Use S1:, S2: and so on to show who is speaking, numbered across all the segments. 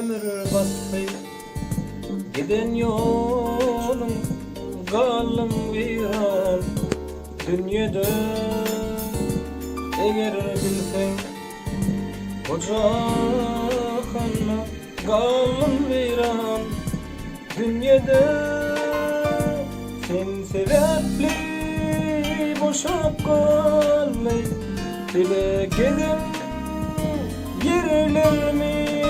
S1: Ümür basdy giden ýoluň Galdym weýran dünýede Eger bilseň bu jahanda Galdym weýran dünýede Sen sebäpli boşap galdy Bile gezen ýerlerimiz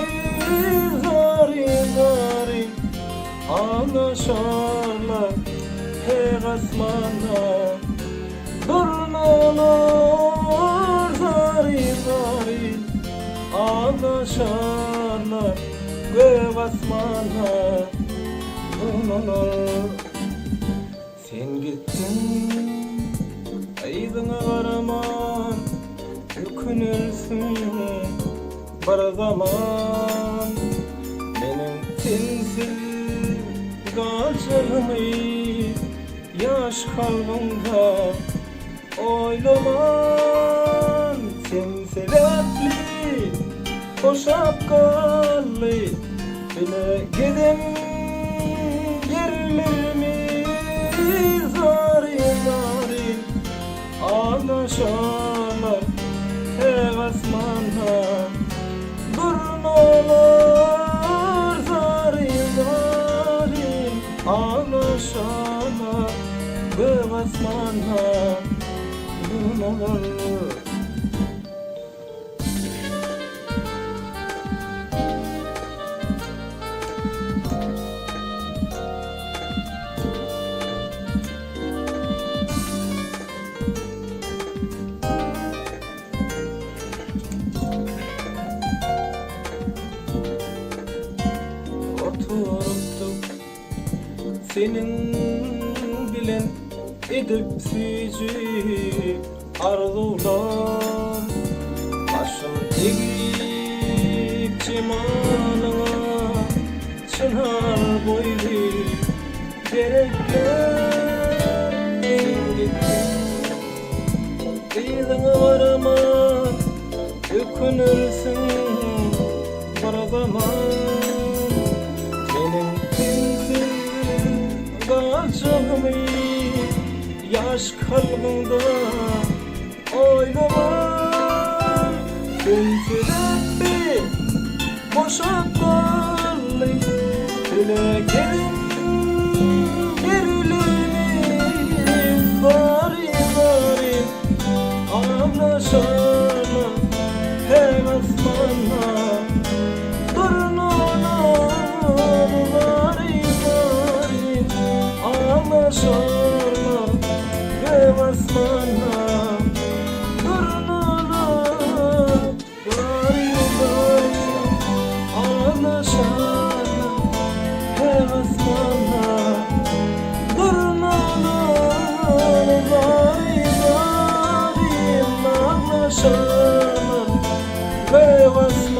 S1: Zaryn-zaryn aglaşarlar her asmanda Durnalar zaryn-zaryn aglaşarlar gök asmanda Durnalar Sen gitdiň yzyňa garaman Ökünersiň bir zaman Meniň sensiz galjagymy Ýaş kalbyňda oýlaman Sen sebäpli boşap galdy Bile gezen ýerlerimiz Zaryn-zaryn aglaşarlar täk asmanda Durnalar zaryn-zaryn aglaşarlar gök asmanda Durnalar. Oturypdyk seniň bilen edip süýji arzuwlar. Başym egip jemalyňa çynar boýly derekler. Sen gitdiň yzyňa garaman ökünersiň bir zaman. Meniň sensiz galjagymy ýaş kalbyňda oýlaman. Sen sebäpli boşap galdy bile gelin ýerlerimiz zaryn-zaryn aglaşarlar her asmanda. Durnalar zaryn-zaryn aglaşarlar gök asmanda. Durnalar zaryn-zaryn aglaşarlar her asmanda. Durnalar zaryn-zaryn aglaşarlar gök asmanda.